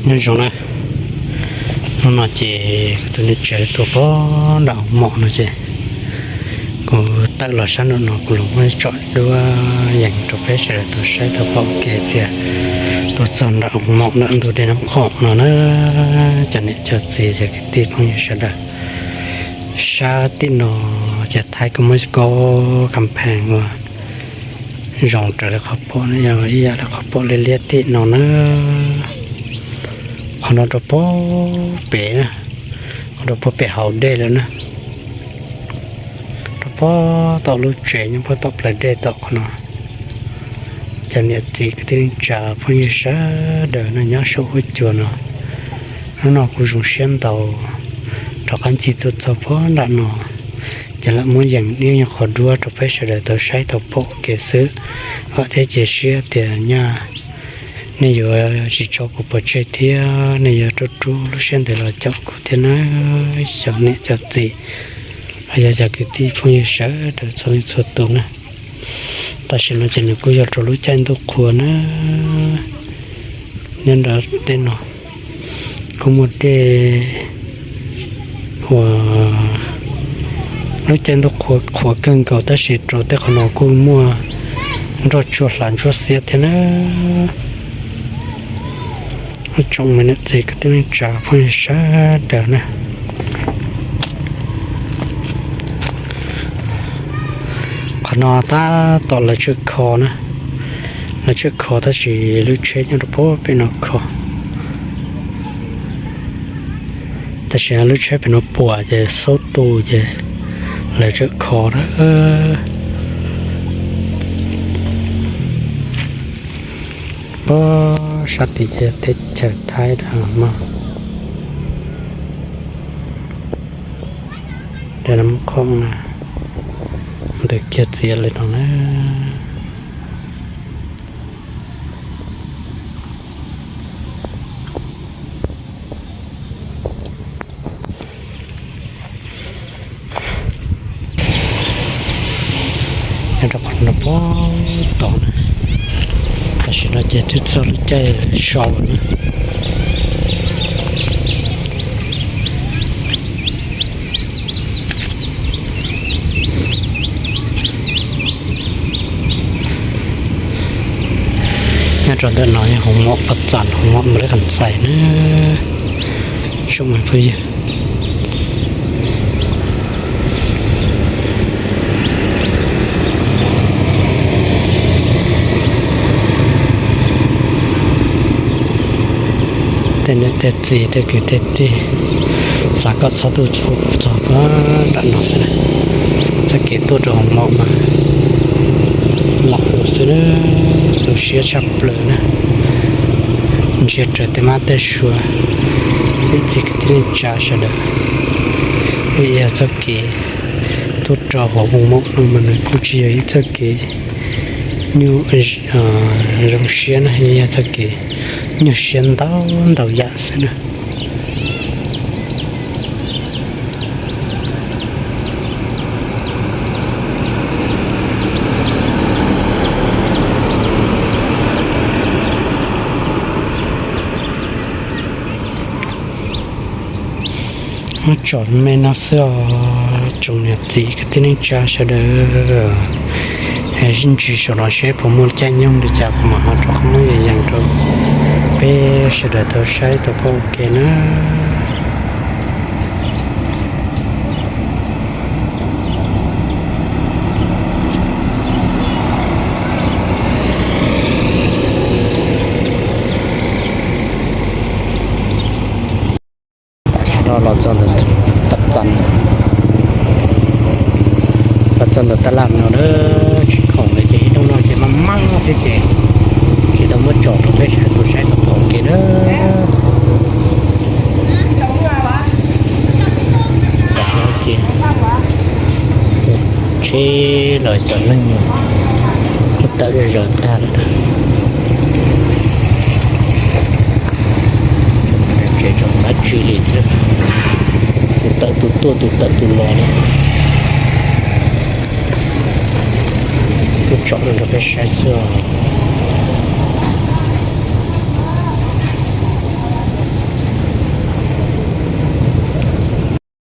Nyob zoo na, hnub no ces kuv tus niam tsev tuaj pog nram hoos maum no ces kuv tawm los sab nraum no kuv los muab tsom duab yees rau peb sawv daws tau saib tau pom ua ke tias tuaj txog nram hoos maum nram ntug dej Nab Khoom no na, cov niam cov txiv cov kwv tij phooj ywg sawv daws, sab tim no ces Thaib kuj muab kaub kas phees ua zoo raws li qhov pom no, yog ib yam li qhov pom liab liab tim no na. Qhov no rau puag pem na, qhov rau puag pem hauv dej lawm na, rau puag tom lub tsev nyob puag tom plawv dej tom qhov no. Cov niam txiv kwv tij neej tsa phooj ywg sawv daws no nyob saum huab cua no, hnub no kuv zoo siab ntau rov qab ncig tuaj txog pog nram no, ces lam muab yees ib nyuag qhov duab rau peb sawv daws tau saib tau pom ua ke xwb. Vam thiab cia siab tias nyaj nej yuav tsis tso kuv pov tseg thiab nej yuav rub rub lub siab ntev los caum kuv thiab na, cov niam cov txiv los yog cov kwv tij phooj ywg sawv daws txhua leej txhua tus na. Tam sim no ces nws kuj yog rau lub caij ntuj qhua na, nyob nram tej no kuj muaj tej uas lub caij ntuj qhuav qhuav kawg nkaus tab sis rau tej qhov no kuj muaj nroj tsuag hlav ntsuab xiab thiab na. Tsoom me niam txiv kwv tij neej tsa phooj ywg sawv daws na, qhov no tab tom lawv tseem kho na, lawv tseem kho tab sis lub tsheb nyob rau puag pem no kho. Tab sis lub tsheb pem no puas ces xub tu ces lawv tseem kho na. Puag sab tid ces teb chaws Thaib no, dej Nab Khoom na, ntws kiag txiav li no na. Nyob rau qhov no puag tod na, tam sim no ces twb txog lub caij so lawm na. Nyob rau ntawm no yog hoos maum Paj Txas, hoos maum Npab Leb Qas Ntxais na, tsoom me phooj ywg. Tej niam tej txiv tej kwv tej tij, xav kom txhob tu txog puag nram no xwb na, txoj kev tuaj rau hoos maum mas lam hlus xwb na, tu siab tshaj plaws na. Ntsia raws tej mab tej sua, ib txhia kwv tij neej tsa sawv daws, vim yog txoj kev tuaj rau hauv hoos maum no mas nws kuj tsis yog ib txoj kev nyuaj, zoo siab na, yog txoj kev nyuaj siab ntau ntau yam xwb na. Muab tsom me no xwb os, tsoom niam txiv kwv tij neej tsa sawv daws. Sib ntsib saum no seb puas muaj caij nyoog li cas kuv mam ho rov qab muab yees rau peb sawv daws tau saib tau pom ua ke na. Tam sim no los txog ntawm Paj Txas, los txog ntawm taj laj no na, tsis khoom lawm ces ib hnub no ces maj maj thiab ces tsis tau muab tsom rau peb sawv daws tau saib tau pom ua ke na. Tam sim no ces tsheb los cov neeg kuj tawm zom zaws tag lawm. Tsev tseem dab tsi li thiab, tus tawm tus tuaj tus tawm tus los li. Kuj tsom rau peb saib xwb os.